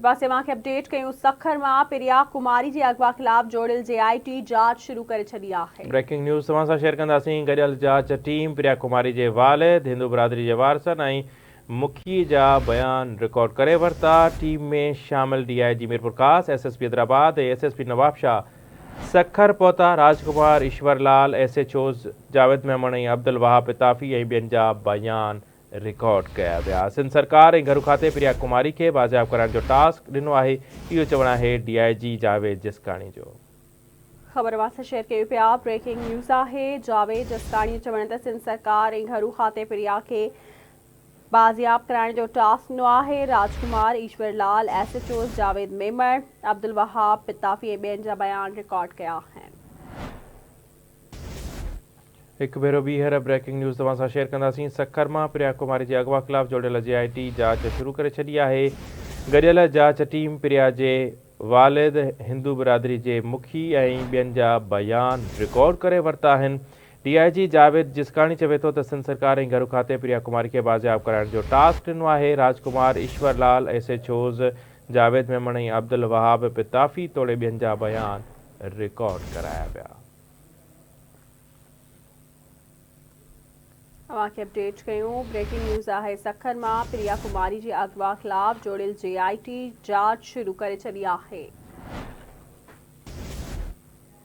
پاسي اوهان کي اپڊيٽ ڪيون سکر مان پريا ڪماري جي اغوا خلاف جوڙيل جي آء ٽي جاچ شروع ڪري ڇڏي آهي. بريڪنگ نيوز توهان سان شيئر ڪنداسين گڏيل جاچ ٽيم پريا ڪماري جي والد، هندو برادري جي وارثن ۽ مکي جا بيان رڪارڊ ڪري ورتا، ٽيم ۾ شامل D I G Mirpurkhas, S S P Hyderabad ۽ S S P Nawabshah Sukkur پهتا، Raj Kumar, Ishwar Lal, S H Os Javed Memon ۽ Abdul Wahab Pitafi ۽ ٻين جا بيان رڪارڊ ڪيا ويا. سنڌ سرڪار ۽ گهرو کاتي پريا ڪماري کي بازياب ڪرائڻ جو ٽاسڪ ڏنو آهي، اهو چوڻ آهي ڊي I جي جاويد جسڪاڻي جو. خبر اوهان سان شيئر ڪيون پيا بريڪنگ نيوز آهي جاويد جسڪاڻي جو چوڻ ته سنڌ سرڪار ۽ گهرو کاتي پريا کي بازياب ڪرائڻ جو ٽاسڪ ڏنو آهي، Raj Kumar, Ishwar Lal, S H Os Javed Memon, Abdul Wahab Pitafi ۽ ٻين جا بيان رڪارڊ ڪيا آهن. هڪ ڀيرو ٻيهر بريڪنگ نيوز توهان سان شيئر ڪنداسين، سکر مان پريا ڪماري جي اغوا خلاف جوڙيل جي آء ٽي جاچ شروع ڪري ڇڏي آهي، گڏيل جاچ ٽيم پريا جي والد، هندو برادري جي مکي ۽ ٻين جا بيان رڪارڊ ڪري ورتا آهن، ڊي I جي جاويد جسڪاڻي چوي ٿو ته سنڌ سرڪار ۽ گهرو کاتي پريا ڪماري کي بازياب ڪرائڻ جو ٽاسڪ ڏنو آهي، Raj Kumar, Ishwar Lal, S H Os Javed Memon ۽ Abdul Wahab Pitafi توڙي ٻين جا بيان رڪارڊ ڪرايا ويا. اوهان کي اپڊيٽ ڪيون بريڪنگ نيوز آهي سکر مان پريا ڪماري جي اغوا خلاف جوڙيل جي آء ٽي جاچ شروع ڪري ڇڏي آهي.